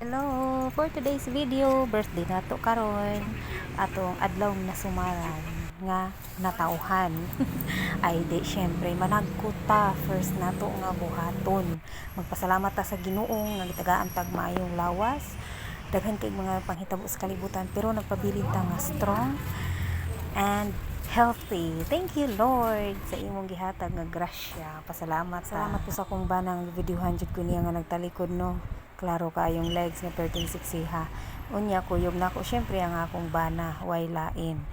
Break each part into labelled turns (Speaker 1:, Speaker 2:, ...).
Speaker 1: Hello! For today's video, birthday nato karon, atong adlaw nasumaran nga natawhan. Ay di syempre managko ta. First nato nga buhaton, magpasalamat ta sa Ginoo nga gitagaan tag maayong lawas. Daghan kay mga panghitabo sa kalibutan, pero nagpabilin ta nga strong and healthy. Thank you, Lord, sa imong gihatag nga grasya. Pasalamat ta. Salamat po sa akong banang videohan jud ko niya nga nagtalikod, no. Klaro kaayong legs nga perting sexy ha. Unya kuyog nako syempre ang akong bana, way lain.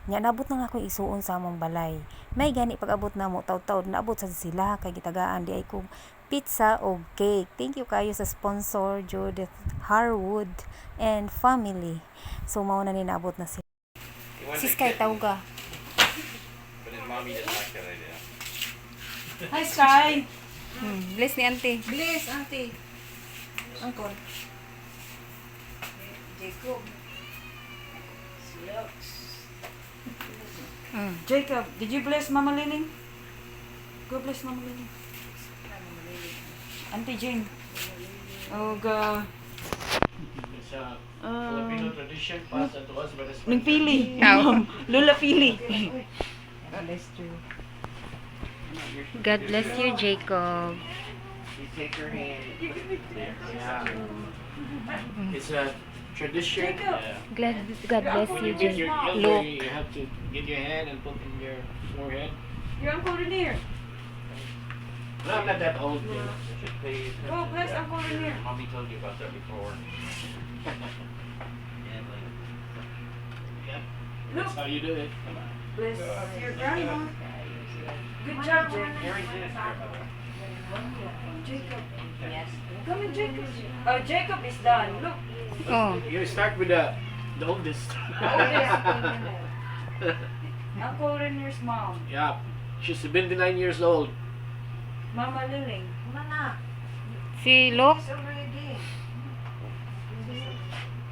Speaker 1: Nya nabot na nga akong isuon sa among balay. May gani pag-abot namo, taud-taud naabot sad sila kay gitagaan di ay kog pizza o cake. Thank you kayo sa sponsor, Judith Harwood and family. So mao na ni naabot na sila.
Speaker 2: He wanted
Speaker 1: Si
Speaker 2: a
Speaker 1: Sky
Speaker 2: kitten,
Speaker 1: tawga.
Speaker 2: but his mommy didn't like that idea.
Speaker 3: Hi, Sky!
Speaker 1: Bless ni auntie.
Speaker 3: Bless, auntie. Uncle. Jacob. Jacob, did you bless Mama Liling? Go bless Mama Liling. Auntie Jane. Oh, ga.
Speaker 4: It's a Filipino tradition passed on to us by the
Speaker 3: Ning
Speaker 4: Spanish.
Speaker 3: Pili. Lola Pili.
Speaker 5: Bless you.
Speaker 1: God bless you, Jacob.
Speaker 2: You take her hand and put it there.
Speaker 4: Yeah. It's a tradition.
Speaker 3: Jacob.
Speaker 4: Yeah.
Speaker 1: God bless
Speaker 4: When
Speaker 1: you,
Speaker 4: you meet your
Speaker 1: Jacob.
Speaker 4: elder,
Speaker 1: Look.
Speaker 4: you have to get your hand and put in your forehead.
Speaker 3: Your Uncle Renier.
Speaker 4: No, I'm not that old.
Speaker 2: You should pay attention
Speaker 3: Go
Speaker 2: to
Speaker 3: bless
Speaker 2: that.
Speaker 3: Uncle Renier.
Speaker 2: Mommy told you about that before. Yeah, like,
Speaker 4: Yeah.
Speaker 3: Look.
Speaker 4: That's how you do it. Come on.
Speaker 3: Bless your grandma. Good job, Jacob.
Speaker 2: Harry's this grandmother.
Speaker 3: Jacob. Come in, Jacob. Oh, Jacob is done. Look.
Speaker 1: Oh.
Speaker 4: You start with the oldest.
Speaker 3: Uncle Renier's mom.
Speaker 4: Yeah. She's 79 years old.
Speaker 3: Mama Liling.
Speaker 1: Si Luke.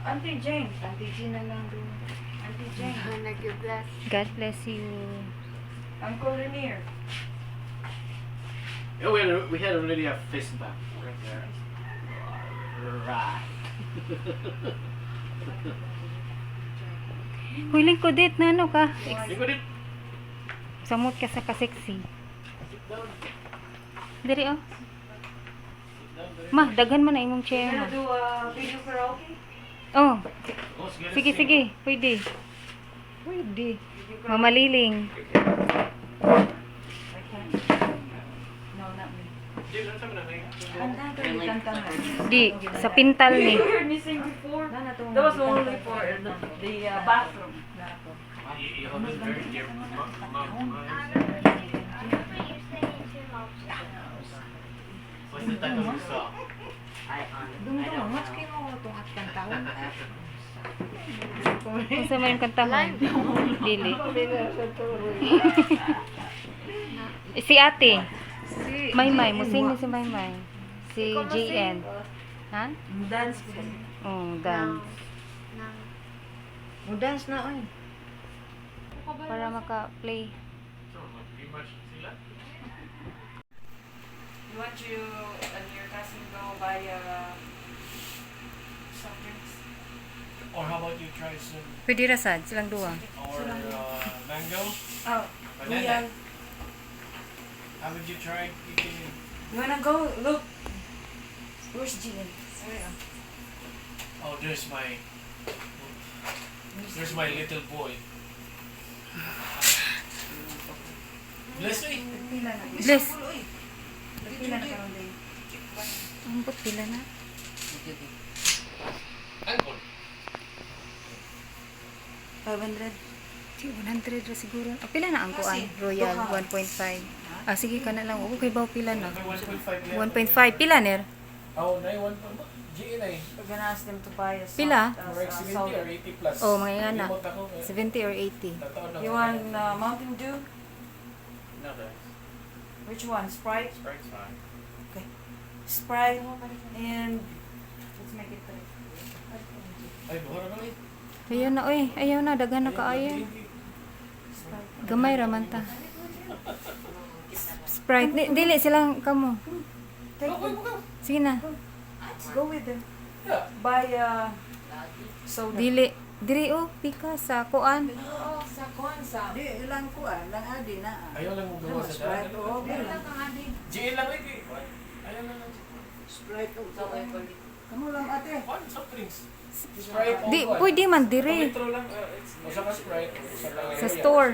Speaker 3: Auntie Jane.
Speaker 5: Auntie Gina lang doon.
Speaker 3: Auntie Jane.
Speaker 1: God bless you.
Speaker 3: Uncle Renier.
Speaker 4: Yeah, we had already a fist bump right there. Right.
Speaker 1: Huling ko dit na ano ka.
Speaker 4: You got it?
Speaker 1: Samot ka sa ka-sexy.
Speaker 4: Sit down.
Speaker 1: Diri oh.
Speaker 4: Sit down. Diri.
Speaker 1: Ma, daghan man na imong
Speaker 3: You
Speaker 1: chair
Speaker 3: gonna
Speaker 1: ma.
Speaker 3: do a video karaoke?
Speaker 1: Oh,
Speaker 4: Oh, sige,
Speaker 1: sige
Speaker 4: sige.
Speaker 1: sige, pwede. Pwede. Mamaliling.
Speaker 3: I can't. No, not me.
Speaker 4: Di, ano sabi na,
Speaker 1: Di, sa pintal ni.
Speaker 3: You heard me sing before? That was only for the bathroom.
Speaker 4: You haven't heard your mom. What's the title of the song?
Speaker 5: Dungdung, mas kayo mo itong at kantahon.
Speaker 1: Unsa man yung kantahon? Dili. Si ate. Maymay, musing ni si Maymay. Si JN. Ha?
Speaker 3: Dance.
Speaker 1: Oh, dance.
Speaker 5: Mo dance na oy.
Speaker 1: Para maka-play.
Speaker 4: So, mag-rematch sila?
Speaker 3: You want you and your cousin go buy soft drinks?
Speaker 4: Or how about you try some
Speaker 1: Pwede ra sad, silang duwa.
Speaker 4: or mango?
Speaker 3: Oh,
Speaker 4: Banana. Haven't you tried eating?
Speaker 3: You wanna go? Look. Where's Gian?
Speaker 4: Oh, there's my little boy. Bless me.
Speaker 1: Bless.
Speaker 3: Pila na karon day.
Speaker 1: Ambot pila na.
Speaker 4: Uncle.
Speaker 3: 500.
Speaker 1: Di, 100 ra siguro. Ah, pila na ang kuan? Royal, 1.5. Ah, sige ka na lang. Okay ba pila na?
Speaker 4: May 1.5 left.
Speaker 1: 1.5. Pila ner?
Speaker 4: Oh, 9, 1. GNA.
Speaker 3: We're gonna ask them to buy us
Speaker 1: Pila?
Speaker 4: More like 70 or 80 plus.
Speaker 1: Oh, mga nga na.
Speaker 4: Limot ako, eh.
Speaker 1: 70 or 80.
Speaker 4: Tataon na
Speaker 3: You
Speaker 4: ako.
Speaker 3: want Mountain Dew?
Speaker 4: No, thanks.
Speaker 3: Which one? Sprite?
Speaker 2: Sprite's fine.
Speaker 3: Sprite and let's make it three.
Speaker 4: Ay, buhara na eh.
Speaker 1: Ayaw na, oy. Ayaw na. Daghan na kaayo. Gamay ra man ta. Sprite. Di, dili silang kamo.
Speaker 3: Take them.
Speaker 1: Sige na.
Speaker 3: Go with them.
Speaker 4: Yeah.
Speaker 3: Buy soda.
Speaker 1: Dili diri oh, pika sa kuan.
Speaker 5: Sa kuan sa.
Speaker 6: Di ilang kuan, lang adi na. Ah.
Speaker 4: Ayaw lang mo gawa sa
Speaker 6: Sprite
Speaker 4: daan.
Speaker 6: o
Speaker 5: Wala kang adi.
Speaker 4: GL lang lagi. Ayaw lang lang.
Speaker 6: Sprite o Kamu lang ate.
Speaker 4: One soft drinks. Sprite o
Speaker 1: Di
Speaker 4: kuan.
Speaker 1: pwede man diri
Speaker 4: Metro lang. Usa ka Sprite. Usa ka
Speaker 1: sa store.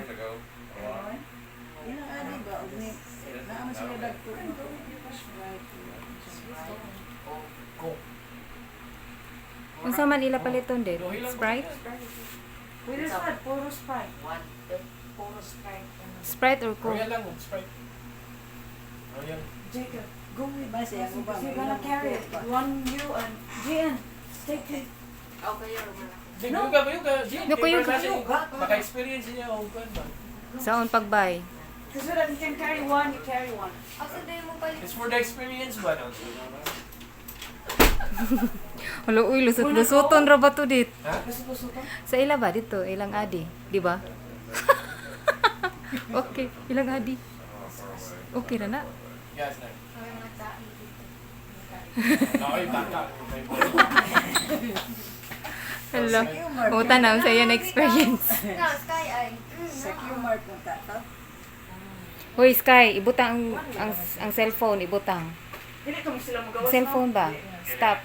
Speaker 6: Ilang adi ba og ni naa man sila dagko. Sprite.
Speaker 4: Coke.
Speaker 1: Unsa man ila paliton dit? Sprite?
Speaker 3: Wait, is that puro Sprite?
Speaker 5: Puro Sprite.
Speaker 1: Sprite or Coke?
Speaker 4: Royal lang og Sprite. Royal.
Speaker 3: Jacob, go with
Speaker 6: Ba siya mo ba?
Speaker 3: Because you're gonna carry it. One you and Gian. Take it.
Speaker 5: Okay, wala.
Speaker 4: Di, kuyuga, kuyuga. GL,
Speaker 1: No, kuyuga.
Speaker 4: Maka-experience niya og kuan ba?
Speaker 1: Saon pagbay?
Speaker 3: So that you can carry one, you carry one.
Speaker 5: Asa din mo palit?
Speaker 4: It's for the experience ba no?
Speaker 1: Hala uy, lusot lusoton ra ba to dit?
Speaker 4: Ha?
Speaker 1: Sa ila ba dito, ilang adi, di ba? Okay, ilang adi. Okay ra na.
Speaker 4: Yes, na. Ay, bata.
Speaker 1: Hello. O tanaw sa na experience.
Speaker 5: No, Sky Eye.
Speaker 6: Sa Qmart mo ta to.
Speaker 1: Hoy Sky, ibutang ang cellphone, ibutang.
Speaker 3: Dili kami sila magawas.
Speaker 1: Cellphone ba? Stop.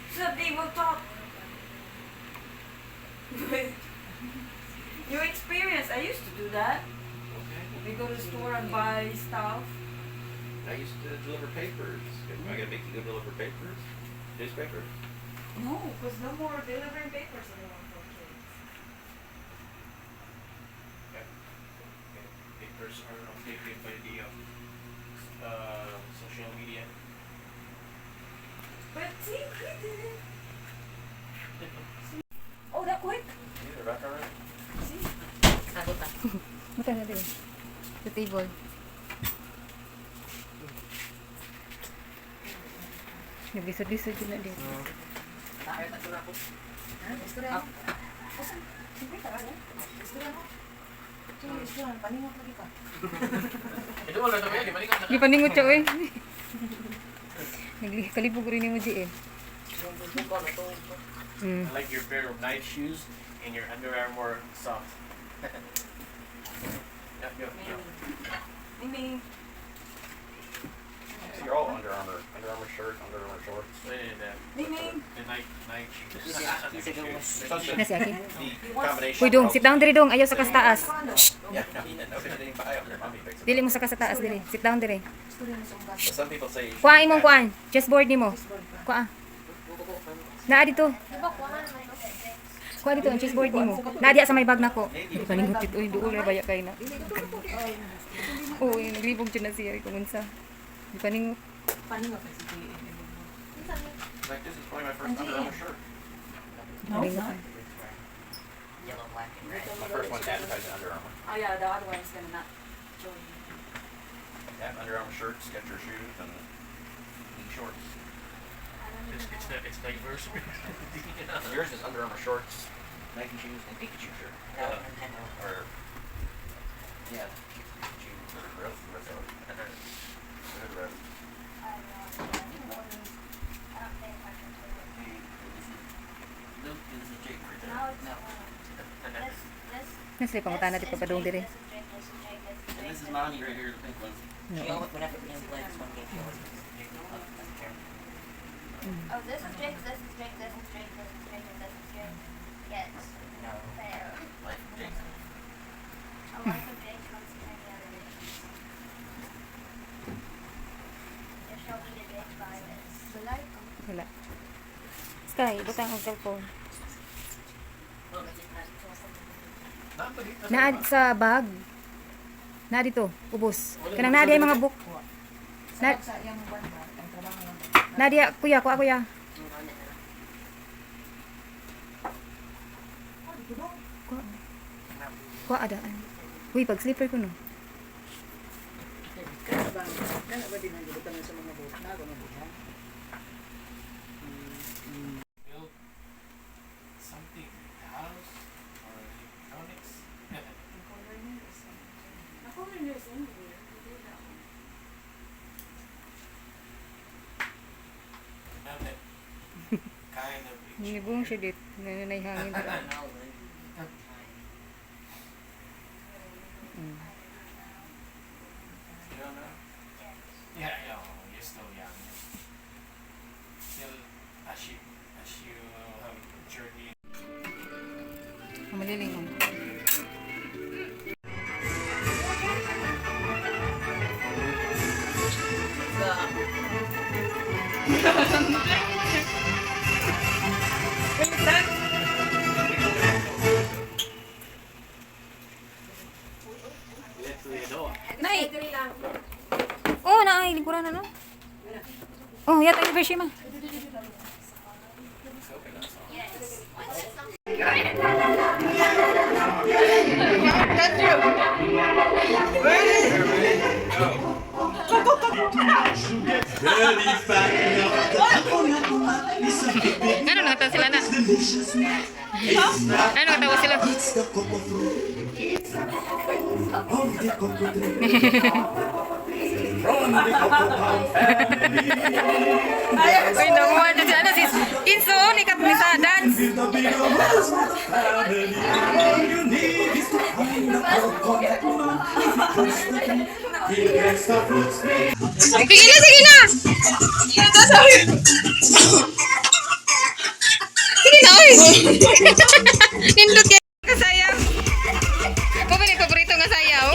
Speaker 3: So that they will talk. New experience. I used to do that. We go to the store and buy stuff.
Speaker 2: I used to deliver papers. Am I gonna make you go deliver papers? Newspapers?
Speaker 3: No, because no more delivering papers anymore for kids.
Speaker 4: Papers are updated by the social media.
Speaker 3: But see, he did it. Oh, that quick?
Speaker 2: See, they're back already.
Speaker 3: See?
Speaker 1: Butang na dito. Sa table. Naglisod-lisod yun na dito.
Speaker 6: Istorya mo. Istorya mo. Istorya mo. Paningot lagi ka.
Speaker 4: Ito wala na ba yan?
Speaker 1: Di paningot siya, oy. Nagkalibog rin ni mo, G, eh.
Speaker 4: I like your pair of nice shoes and your Under Armour socks. Yep.
Speaker 3: Ming Ming.
Speaker 2: So you're all Under Armour. Under Armour shirt, Under Armour shorts.
Speaker 4: And,
Speaker 3: Ming Ming.
Speaker 4: the Nike shoes.
Speaker 2: Nike shoes.
Speaker 1: Na si Aki.
Speaker 2: The combination.
Speaker 1: Uy, dong, sit down diri dong. Ayaw sa taas.
Speaker 2: Yeah, no, no, they didn't buy them. Their mommy picks them.
Speaker 1: Dili mo sa taas diri. Sit down diri.
Speaker 2: But some people say. you should
Speaker 1: Kuha imong
Speaker 2: match.
Speaker 1: kuan. Chessboard nimo. Kuha. Naa dito.
Speaker 5: Di ba kuha naman to?
Speaker 1: Kuha dito ang chessboard nimo. Naa diya sa may bag nako. Di paningot dito. Uy, duol ra baya kay na. Uy, naglibog jud na siya kung unsa. Di paningot.
Speaker 5: Paningot kasi si
Speaker 2: Like this is probably my first Under Armour shirt.
Speaker 1: Paningot.
Speaker 2: My first one's advertising Under Armour.
Speaker 3: Oh yeah, the other one's gonna not join.
Speaker 2: Yeah, Under Armour shirt, Skechers shoes, and knee shorts.
Speaker 4: It's diverse.
Speaker 2: Yours is Under Armour shorts, Nike shoes, and Pikachu shirt. Or yeah, Pikachu or Red Red Red Red. Hey, this is Jake right there.
Speaker 1: Nasa pangutana di pa padung diri.
Speaker 2: And this is mommy right here, the pink one.
Speaker 7: Oh, this is Drake, this is Drake, this is Drake, this is Drake, and this is Drake. Yes. Fair.
Speaker 2: Life of Jake.
Speaker 7: A life of Drake comes to any other days. There shall be a Drake virus.
Speaker 1: Wala. Sky, ibutang ang cellphone. Naa sa bag. Naa dito, ubos. Kanang naa diya mga book. Na
Speaker 6: Sa iyang buwan ba? Ang trabaho lang.
Speaker 1: naa diya kuya, kuha kuya. Kuha. Kuha adaan. Uy, pag slipper ko no.
Speaker 6: Kana ba? Kana ba din ang gibutangan sa mga buhok na ako nga buhok?
Speaker 4: Build something in the house or electronics.
Speaker 3: Ako rin is anywhere. We did that one.
Speaker 4: Now that Kind of.
Speaker 5: Nibong siya dit. Nanay hangin dira.
Speaker 4: You don't know? Yeah, you're still young. Still, as you have journey.
Speaker 5: Maliling mo. Nay! Oh, naay lingkuran na no. Oh, yata yung beshi ma. Ano nangatawa sila na? Ano nangatawa sila? Uy, namuha dyan si ano si Inso, ni kat ni sa dance. Sige na, sige na! Sige na, oy! Nindot kayo kasayaw. Mo ba yung paborito nga sayaw?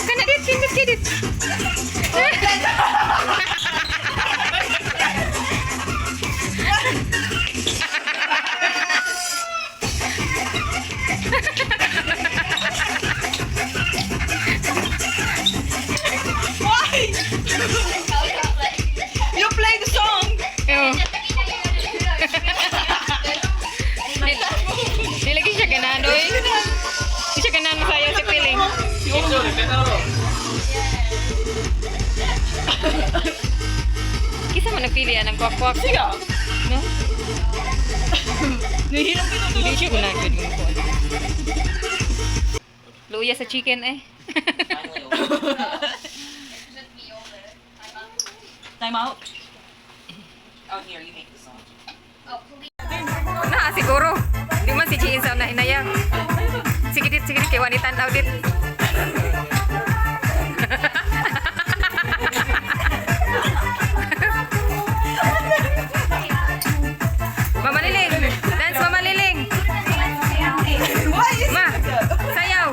Speaker 5: Kana dit, nindot kayo dit.
Speaker 3: You play the song!
Speaker 5: Ew. Di lagi siya ganahan, oy. Di siya ganahan masayaw si Piling. Kisa man nagpili ang kwak-kwak.
Speaker 3: Siya.
Speaker 5: No?
Speaker 3: Nahihilom ko
Speaker 5: Hindi siya ganahan gud mo ko. Luya sa chicken eh.
Speaker 6: Finally over.
Speaker 7: Should be over. I'm up.
Speaker 6: Time out. Oh, here, you make the song.
Speaker 7: Oh, please.
Speaker 5: Na siguro. Di man si Chiin sa unahin na yan. Sige dit, sige dit, kay wanitan daw dit. Mama Liling! Dance, Mama Liling! Ma! Sayaw!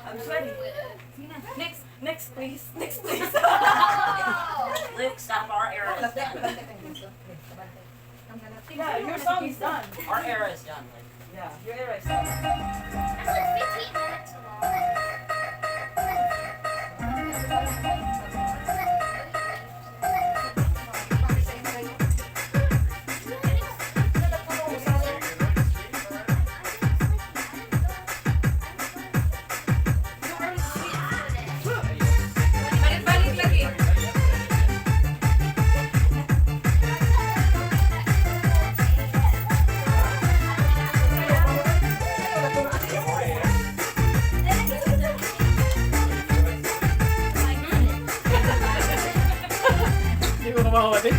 Speaker 3: I'm sweaty. Next, next please, next please.
Speaker 6: Luke, stop. Our era is done.
Speaker 3: Yeah, your song is done.
Speaker 6: Our era is done, Luke.
Speaker 3: Yeah, your era is done.
Speaker 7: That's like 15 minutes long.
Speaker 5: Balik-balik lagi.
Speaker 4: Hindi ko kumakuha din.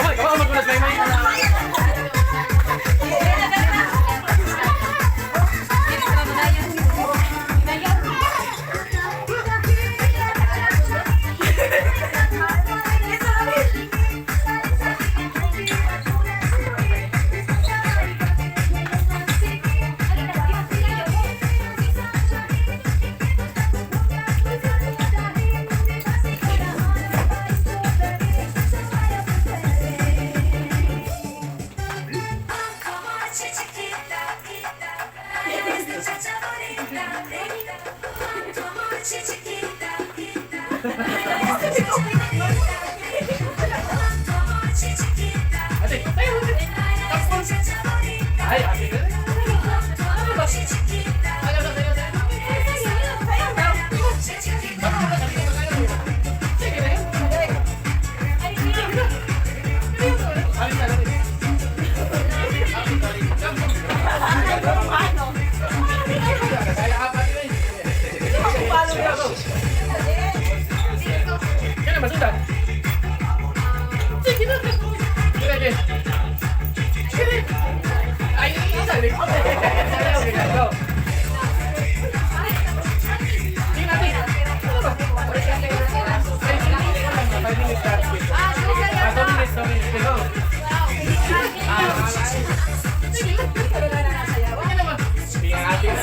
Speaker 4: Come on, come on, magulat, may may. Ate, tayo, ate. Tapos. Ay, ate. Ano ba? Ano ba? Ano ba? Sige na yun. Ay, sorry. Kaya apat yun eh. Kaya na, masundan. Sige na. Sige na. Sige. Ay, ay, ay, ay. Okay, go. Sige natin. Ano ba? Ay, 5 minutes na. Ah, 2 minutes, 2 minutes. Go. Ah, sige lang. Okay naman. Tingnan natin.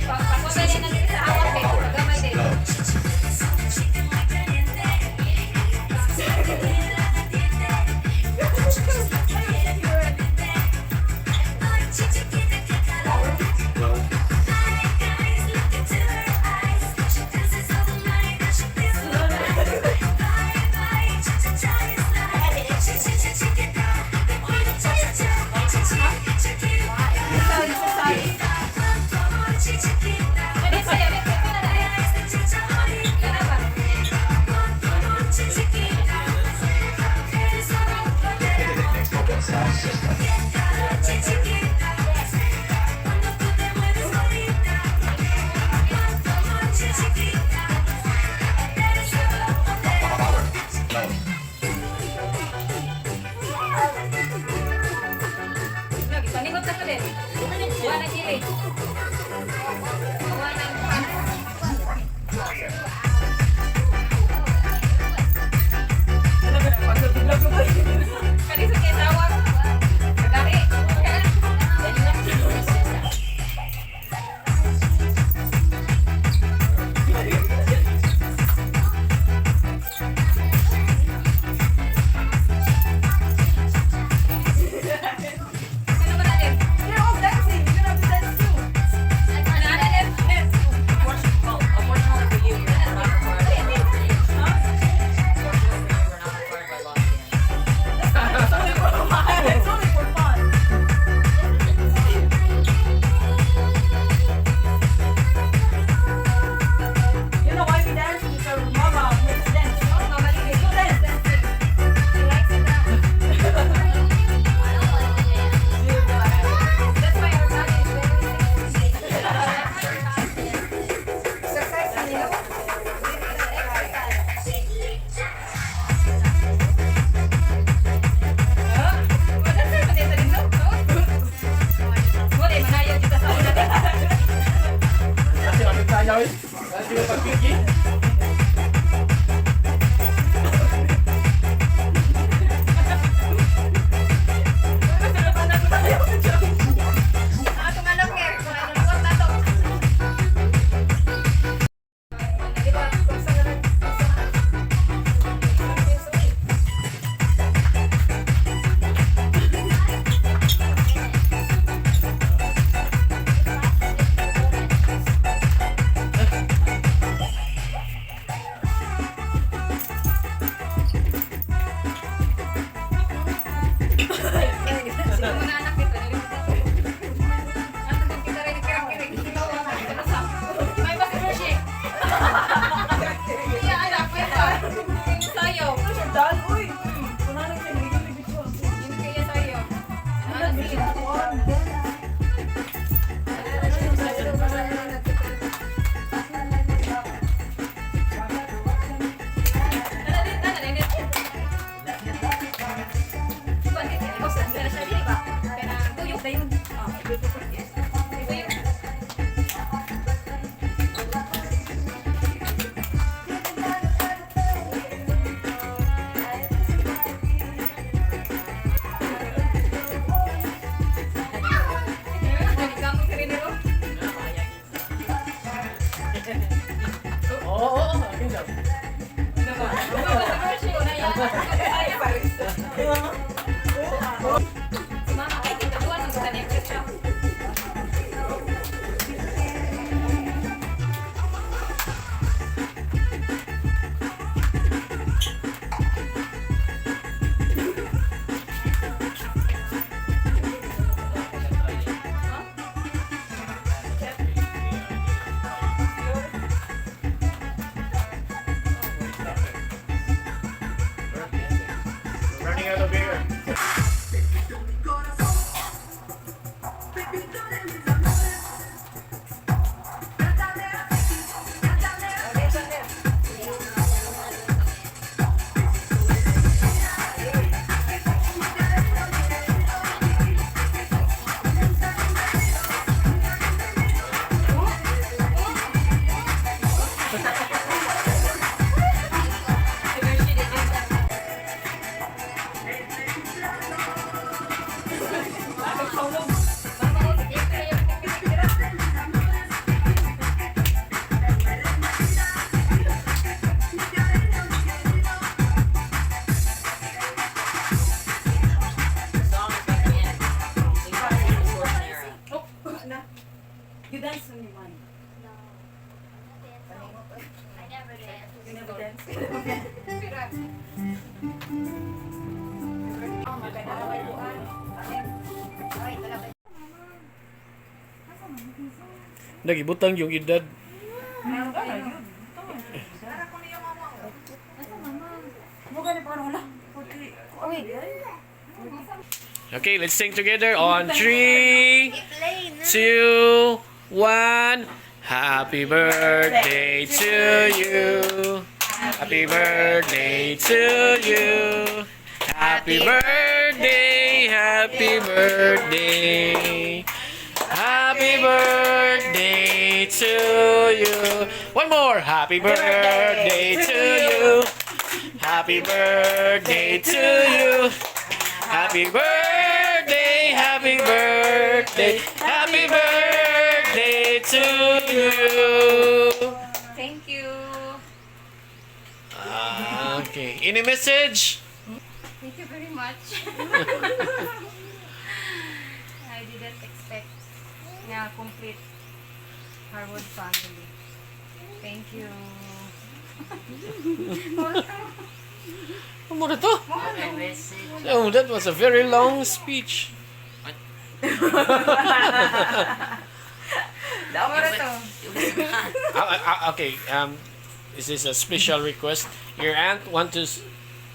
Speaker 5: Pakusay na lang sa awak eh. Gamay din. Paningot sa kulit. Wala chili. Wala. Kalisod kay sawak. Kagahi. Ano ba natin?
Speaker 3: You're all dancing. You're gonna have to dance too.
Speaker 4: Ay, di ba pagpigi?
Speaker 5: Atong anak nga, kung ano luwag na to. Di ba, kung sa Mga anak dito, nalimutan ko. Ato kita rin kiring-kiring. May ba si Hershey? Iya, anak, may pa. Yung sayo.
Speaker 3: Dan, uy! Kunano siya, hindi kami bityo.
Speaker 5: Yung kaya sayo. Ano siya?
Speaker 4: Oo, akin daw. Running out of beer.
Speaker 6: The song is about to end. So you probably need to an arrow.
Speaker 3: You dance on your mind.
Speaker 7: No. I'm not dancing. I never dance.
Speaker 3: You never dance.
Speaker 4: Nagibutang yung edad. Okay, let's sing together on three, two, one. Happy birthday to you. Happy birthday to you. Happy birthday, happy birthday. Happy birthday to you. One more. Happy birthday to you. Happy birthday to you. Happy birthday, happy birthday, happy birthday to you.
Speaker 5: Thank you.
Speaker 4: Ah, okay. Any message?
Speaker 5: Thank you very much. I didn't expect nga complete Harwood family. Thank you.
Speaker 4: Ano na to? Oh, that was a very long speech.
Speaker 5: Mura to.
Speaker 4: Okay, this is a special request. Your aunt want to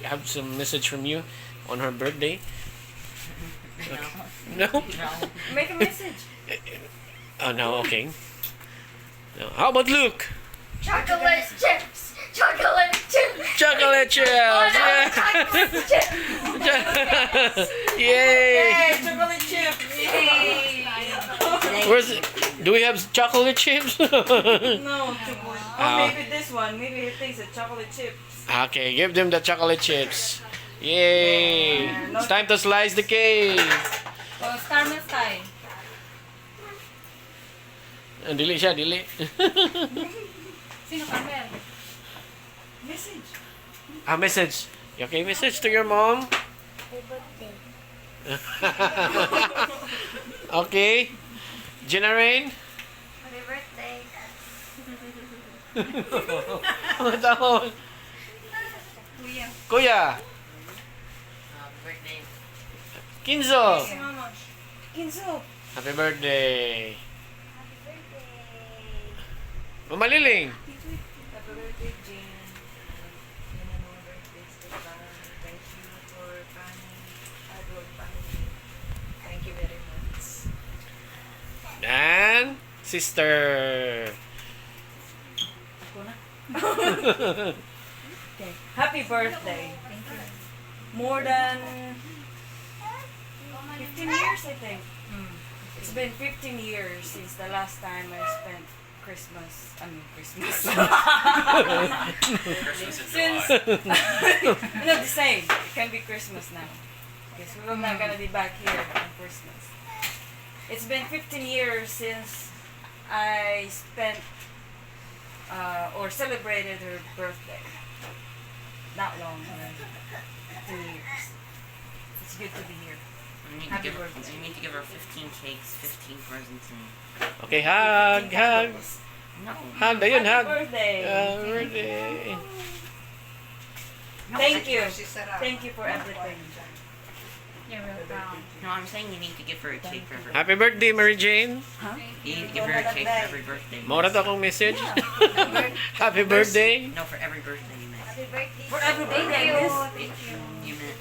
Speaker 4: have some message from you on her birthday. No?
Speaker 3: Make a message.
Speaker 4: Oh, no, okay. No. How about Luke?
Speaker 7: Chocolate chips! Chocolate chips!
Speaker 4: Chocolate chips! Yeah.
Speaker 7: Chocolate chips!
Speaker 4: Yay!
Speaker 3: Hey, chocolate chip!
Speaker 4: Where's it? Do we have chocolate chips?
Speaker 3: No, chocolate. Oh,
Speaker 4: Ah.
Speaker 3: maybe this one. Maybe he thinks it's chocolate chips.
Speaker 4: Okay, give them the chocolate chips. Yay! It's time to slice the cake.
Speaker 5: Oh, Carmel style.
Speaker 4: Ah, dili siya, dili.
Speaker 5: Sino Carmel?
Speaker 3: Message.
Speaker 4: Ah, message. Okay, message to your mom.
Speaker 7: Happy birthday.
Speaker 4: Okay. Gina Rain?
Speaker 7: Happy birthday.
Speaker 4: Mga taon.
Speaker 5: Kuya.
Speaker 4: Kuya.
Speaker 6: Happy birthday.
Speaker 4: Kinzo.
Speaker 3: Si Mama. Kinzo.
Speaker 4: Happy birthday.
Speaker 7: Happy birthday.
Speaker 4: Mama Liling.
Speaker 3: Happy birthday, Jane. Many more birthdays to come. Thank you for family, adult family. Thank you very much.
Speaker 4: And sister.
Speaker 3: Ako na. Okay. Happy birthday.
Speaker 5: Thank you.
Speaker 3: More than 15 years, I think. It's been 15 years since the last time I spent Christmas. I mean, Christmas.
Speaker 2: Christmas in
Speaker 3: Since
Speaker 2: July.
Speaker 3: No, the same. It can be Christmas now. Because we're not gonna be back here on Christmas. It's been 15 years since I spent or celebrated her birthday. Not long, right? 15 years. It's good to be here.
Speaker 6: We need to
Speaker 3: Happy
Speaker 6: give her,
Speaker 3: birthday.
Speaker 6: we need to give her 15 cakes, 15 presents, and
Speaker 4: Okay, hug, hug.
Speaker 6: no.
Speaker 4: Hug, ayun,
Speaker 3: Happy
Speaker 4: hug.
Speaker 3: birthday!
Speaker 4: Happy birthday.
Speaker 6: No,
Speaker 3: Thank
Speaker 6: I-
Speaker 3: you. Thank you for everything.
Speaker 5: You're welcome.
Speaker 6: No, I'm saying you need to give her a cake for every.
Speaker 4: Happy birthday, Mary Jane.
Speaker 6: You need to give her a cake for every birthday.
Speaker 4: Mao ra to akong message. Happy birthday.
Speaker 6: No, for every birthday you meant.
Speaker 7: Happy birthday.
Speaker 3: For every
Speaker 7: Thank
Speaker 3: birthday,
Speaker 7: you.
Speaker 3: miss.
Speaker 7: Thank you.
Speaker 6: You meant.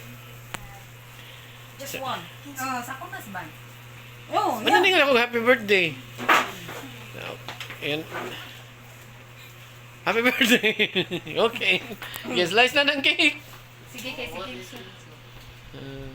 Speaker 3: Just one.
Speaker 5: Oh, sa akong husband.
Speaker 3: Oh,
Speaker 4: Ano
Speaker 3: yeah.
Speaker 4: ningon ako happy birthday? No. Ayan. Happy birthday. Okay. Yes, slice na ng cake.
Speaker 5: Sige, kay sige.
Speaker 4: Uh,